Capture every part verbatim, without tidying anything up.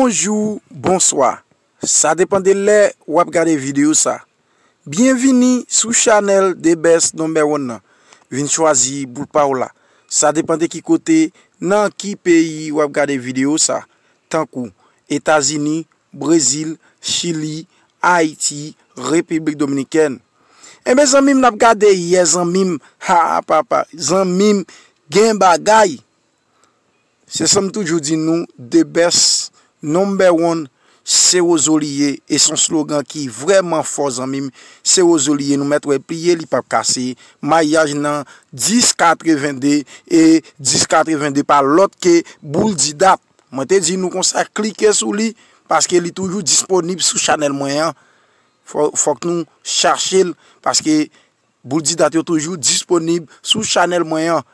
Bonjou, bonswa. Sa depann de lè w ap gade videyo sa. Byenvini sou chanèl The Best Number One nan. Vin chwazi boul pa w la. Sa depann de ki kote, nan ki peyi w ap gade videyo sa. Tankou Etazini, Brezil, Chili, Ayiti, Repiblik Dominikèn. Enben zanmi m, n ap gade yè zanmi m. Ha papa, zanmi m, gen bagay. Se sa m toujou di nou, the best, number one, se Wozo li ye, e se yon slogan ki vrèman fò zanmi m, se Wozo li ye, nou mèt wè pliye, li p ap kase, mayaj nan dis katreven de, e dis katreven de pa lòt ke Boul di dat. Mwen te di nou konsa, klike sou li, paske li toujou disponib sou chanèl mwen an. Fò, fòk nou chache l, paske Boul di dat yo toujou disponib sou chanèl mwen an.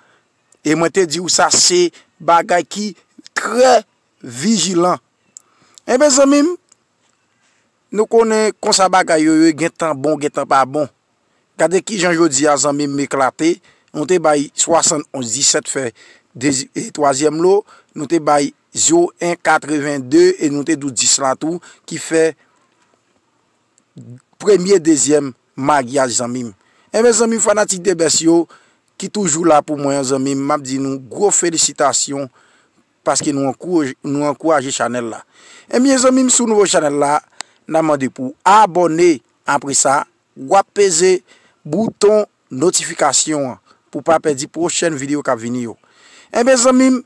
E mwen te di w sa se bagay ki trè vijilan. Enben zanmi m, nou konnen konsa bagay yo ye, gen tan bon, gen tan pa bon. Gade kijan jodi a zanmi m eklate, nou te bay swasannonz disèt fè de, e twazyèm lo, nou te bay zewo en katreven de e nou te di w dis la tou, ki fè premye, dezyèm maryaj zanmi m. Enben zanmi m, fanatik The Best yo ki toujou la pou mwen an zanmi m, m ap di nou gwo felisitasyon paske nou ankouraj-, nou ankouraje chanèl la. Enben zanmi m, si w nouvo chanèl la, n a mande pou w abòne. Apre sa, w ap peze bouton notifikasyon an pou w pa pèdi pwochèn videyo k ap vini yo. Enben zanmi m,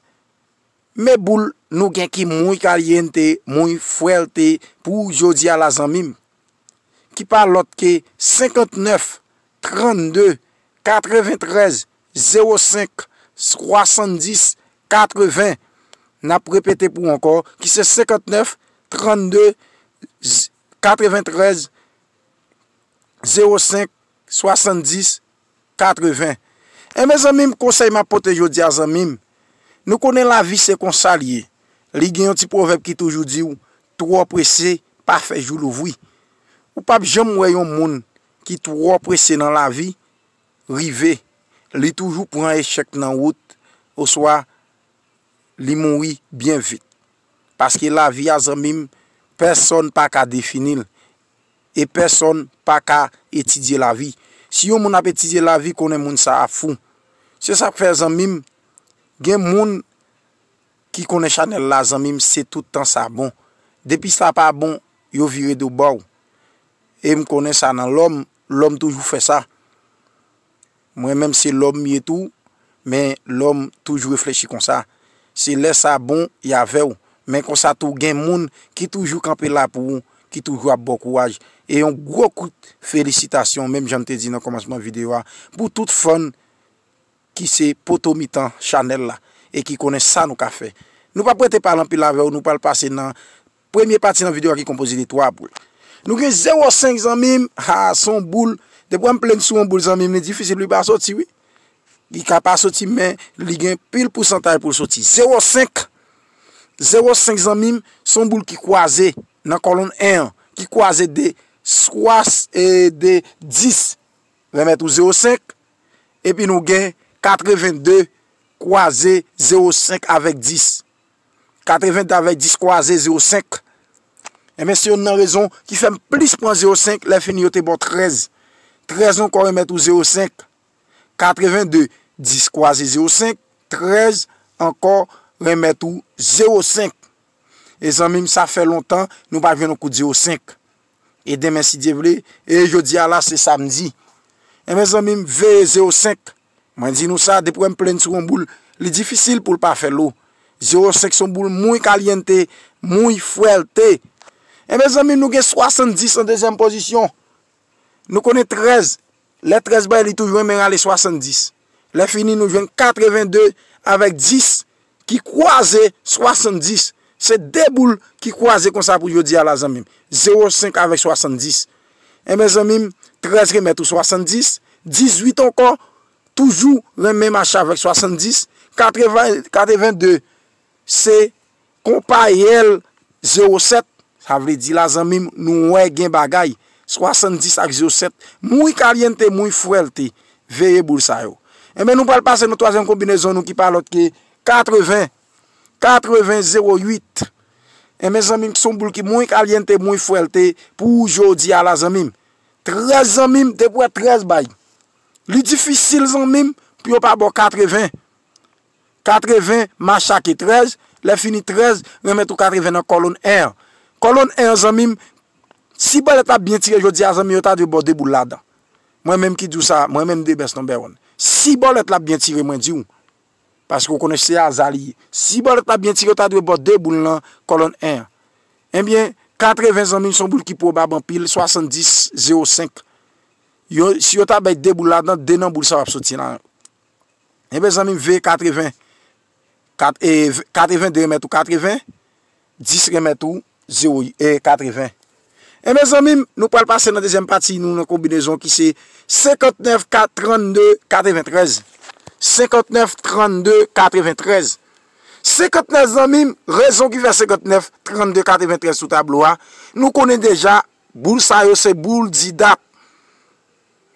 men boul nou gen ki muy caliente, muy fuerte pou jodi a la zanmi m, ki pa lòt ke senkantnèf trannde katreventrèz zewo senk swasanndis katreven. N ap repete pou w ankò, ki se senkantnèf trannde katreventrèz zewo senk swasanndis katreven. Enben zanmi m, konsèy m ap pote jodi a zanmi m, nou konnen lavi se konsa l ye. Li gen yon ti pwovèb ki toujou di w, twò prese pa fè jou louvri. Ou p ap janm wè yon moun ki twò prese nan lavi rive. Li toujou pran echèk nan wout, oswa li mouri byen vit. Paske lavi a zanmi m, pèsonn pa ka defini l. E pèsonn pa ka etidye lavi. Si yon moun ap etidye lavi, konnen moun sa a fou. Se sa k fè zanmi m, gen moun ki konnen chanèl la zanmi m, se tout tan sa bon. Depi sa pa bon, yo vire do ba w. E m konnen sa nan lòm, lòm toujou fè sa. Mwen menm se lòm m ye tou, men lòm toujou reflechi konsa. Se lè sa bon, y avè w. Men konsa tou gen moun ki toujou kanpe la pou ou, ki toujou ap ba w kouraj. E yon gwo kout felisitasyon, menm jan m te di nan kòmansman videyo a, pou tout fan ki se poto mitan chanèl la e ki konnen sa nou ka fè. Nou p ap rete pale anpil avè w, nou pral pase nan premye pati nan videyo a ki konpoze de twa boul. Nou gen zewo senk zanmi m, ha, se yon boul. Depi w wè m plenn sou yon boul zanmi m, li difisil pou li pa soti wi. Li ka pa soti, men li gen pil pousantaj pou l soti. Zewo senk, zewo senk zanmi m, se yon boul ki kwaze nan kòlonn en an, ki kwaze de swas, e de dis, remèt ou zewo senk, epi nou gen katreven de kwaze zewo senk avèk dis. Katreven de avèk dis kwaze zewo senk. Enben, se youn nan rezon ki fè m plis pran zewo senk, lè fini yo te ba w trèz. Trèz ankò remèt ou zewo senk. Katreven de, dis kwaze zewo senk, trèz ankò remèt ou zewo senk. E zanmi m, sa fè lontan nou pa jwenn yon kout zewo senk. E demen, si Dye vle, e jodi a la, se samdi. Enben, zanmi m, veye zewo senk. Mwen di nou sa, depi w wè m plenn sou yon boul, li difisil pou l pa fè lo. Zewo senk se yon boul muy caliente, muy fuerte. Enben, zanmi m, nou gen swasanndis an dezyèm pozisyon. Nou konnen trèz. Lè trèz bay, li toujou renmen rale swasanndis. Lè fini, nou jwenn katreven de avèk dis ki kwaze swasanndis. Se de boul ki kwaze konsa pou jodi a la, zanmi m. Zewo senk avèk swasanndis. Enben, zanmi m, trèz remèt ou swasanndis, dizuit ankò, toujou renmen mache avèk swasanndis, katreven, katreven de, se konpayèl zewo sèt, sa vle di la, zanmi m, nou wè gen bagay. Swasanndis ak zewo sèt, muy caliente, muy fuerte. Veye boul sa yo. Enben, nou pral pase nan twazyèm konbinezon nou ki pa lòt ke katreven, katreven zewo uit. Enben zanmi m, se yon boul ki muy caliente, muy fuerte pou jodi a la zanmi m. Trèz zanmi m, depi w wè trèz bay. Li difisil zanmi m pou yo pa ba w katreven. Katreven machake trèz, lè fini trèz, remèt ou katreven nan kòlòn en an. Kòlòn en an zanmi m, si bòlèt la byen tire jodi a zanmi, yo ta dwe ba w de boul ladan. Mwen menm ki di w sa, mwen menm de bèst number one. Si bòlèt la byen tire, mwen di w, paske w konnen se aza li ye. Si bòlèt la byen tire, yo ta dwe ba w de boul nan kòlòn en an. Ebyen, katreven zanmi m, se yon boul ki pwobab anpil, swasanndis zewo senk. Yo, si yo ta bay de boul ladan, de nan boul sa w ap soti la. Enben zanmi m, veye katreven. Kat, e, katreven de remèt ou katreven, dis remèt ou zewo, e, katreven. Enben zanmi m, nou pral pase nan dezyèm pati nou nan konbinezon ki se senkantnèf kat trannde katreventrèz. Senkantnèf trannde katreventrèz. Senkantnèf zanmi m, rezon ki fè senkantnèf trannde katreventrèz sou tablo a, nou konnen deja, boul sa yo se boul di dat.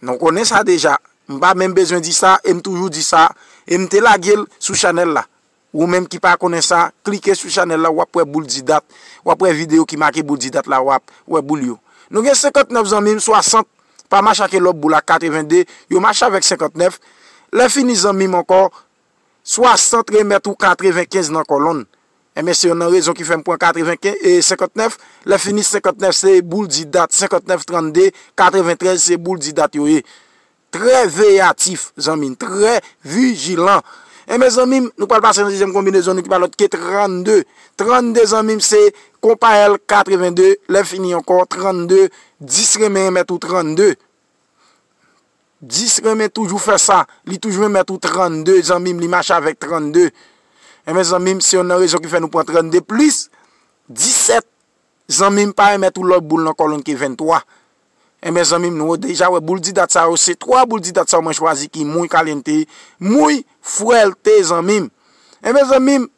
Nou konnen sa deja. M pa menm bezwen di sa, e m toujou di sa, e m te lage l sou chanèl la. Ou menm ki pa konnen sa, klike sou chanèl la, w ap wè boul di dat, w ap wè videyo ki make boul di dat la, w ap wè boul yo. Nou gen senkantnèf zanmi m, swasant pa mache ak lòt boul la, katrevende, yo mache avèk senkantnèf. Lè fini zanmi m ankò, swasant remèt ou katrevenkenz nan kòlòn. Enben, se youn nan rezon ki fè m pran katrevenkenz, e, senkantnèf. Lè fini senkantnèf, se boul di dat. Senkantnèf trannde katreventrèz, se boul di dat yo ye. Trè veyatif, zanmi m, trè vijilan. Enben, zanmi m, nou pral pase nan dezyèm konbinezon nou ki pa lòt ke trannde. Trannde, zanmi m, se konpayèl katrevende, lè fini ankò, trannde, dis renmen remèt ou trannde. Dis renmen toujou fè sa. Li toujou remèt ou trannde, zanmi m, li mache avèk trannde. Enben, zanmi m, se youn nan rezon ki fè nou pran trannde plis disèt. Zanmi m, pa remèt ou lòt boul nan kòlòn ke venntwa. Enben, zanmi m, nou deja wè boul di dat sa yo, se twa boul di dat sa yo mwen chwazi ki muy caliente, muy fuerte, zanmi m. Enben, zanmi m,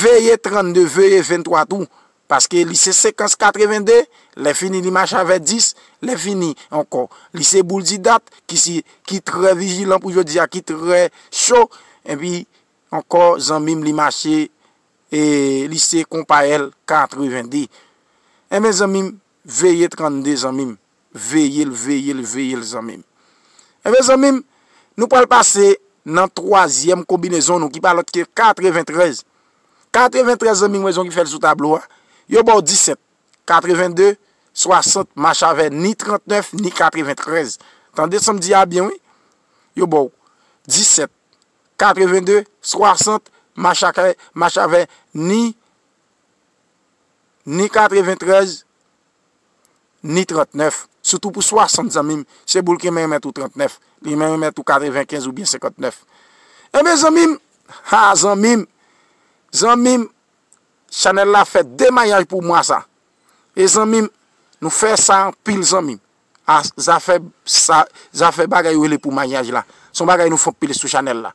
veye trannde, veye venntwa tou. Paske li se sekans katrevende, lè fini li mache avè dis, lè fini ankò. Li se boul di dat ki si, ki trè vijilan pou jodi a, ki trè cho, epi ankò zanmi m li mache, e li se konpayèl katrevende. Enben zanmi m, veye trannde zanmi m. Veye l, veye l, veye l, zanmi m. Enben, zanmi m, nou pral pase nan twazyèm konbinezon nou, ki pa lòt ke katreventrèz. Katreventrèz, zanmi m, rezon ki fè l sou tablo a. Yo ba w disèt, katrevende, swasant, mache avè ni trannèf, ni katreventrèz. Tande sa m di a byen, wi. Yo ba w disèt, katrevende, swasant, mache ak, mache avè ni, ni katreventrèz, ni trannèf. Sitou pou swasant, zanmi m, se boul ki renmen remèt ou trannèf. Li renmen remèt ou katrevenkenz oubyen senkantnèf. Enben, zanmi m, ha, zanmi m, zanmi m, chanèl la fè de mayaj pou mwa sa. E zanmi m, nou fè sa anpil, zanmi m. A, zafè sa, zafè bagay yo rele pou mayaj la. Se yon bagay nou fè anpil sou chanèl la.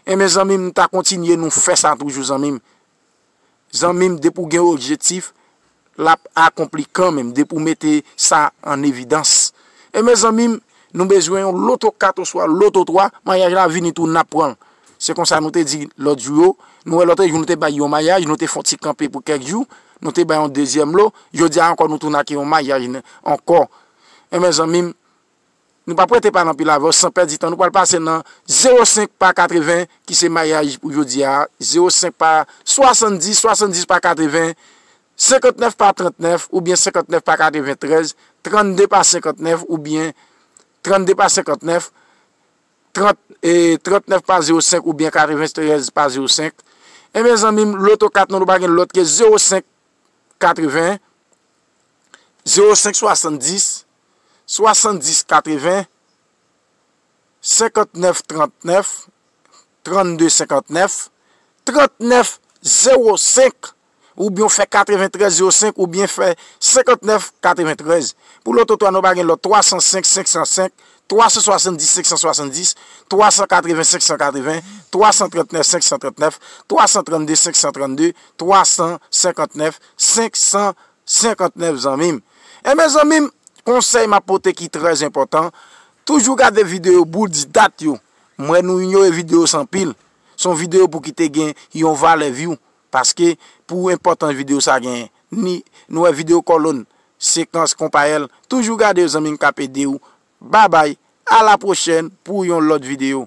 Enben, zanmi m, nou ta kontinye, nou fè sa toujou, zanmi m. Zanmi m, depi w gen objektif, l ap akonpli kanmenm, depi w mete sa an evidans. Enben, zanmi m, nou bezwen yon loto kat oswa loto twa, mayaj la vini tou, n ap pran l. Se konsa nou te di lòt jou yo. Nou wè lòt jou nou te bay yon mayaj, nou te fè yon ti kanpe pou kèk jou, nou te bay yon dezyèm lo. Jodi a ankò nou tounen ak yon mayaj n-, ankò. Enben, zanmi m, nou p ap rete pale anpil avè w, san pèdi tan, nou pral pase nan zewo senk pa katreven, ki se mayaj pou jodi a, zewo senk pa swasanndis, swasanndis pa katreven, senkantnèf pa trannèf, oubyen senkantnèf pa katreventrèz, trannde pa senkantnèf, oubyen trannde pa senkantnèf, trant, e, trannèf pa zewo senk oubyen katreventrèz pa zewo senk. Enben, zanmi m, loto kat nou, nou pa gen lòt ke zewo senk katreven, zewo senk swasanndis, swasanndis katreven, senkantnèf trannèf, trannde senkantnèf, trannèf zewo senk, oubyen w fè katreventrèz zewo senk, oubyen fè senkantnèf katreventrèz. Pou loto twa, nou pa gen lòt, twa san senk, senk san senk, twa san swasanndis, senk san swasanndis, twa san katreven, senk san katreven, twa san trannèf, senk san trannèf, twa san trannde, senk san trannde, twa san senkantnèf, senk san senkantnèf, zanmi m. Enben, zanmi m, konsèy m ap pote ki trè enpòtan, toujou gade videyo boul di dat yo. M wè nou inyore videyo sa anpil. Se yon videyo pou ki te gen yon valè view. Paske pou enpòtans videyo sa genyen, ni nou wè videyo kòlonn, sekans, konpayèl, toujou gade yo zanmi m k ap ede w. Babay, a la pwochèn pou yon lòt videyo.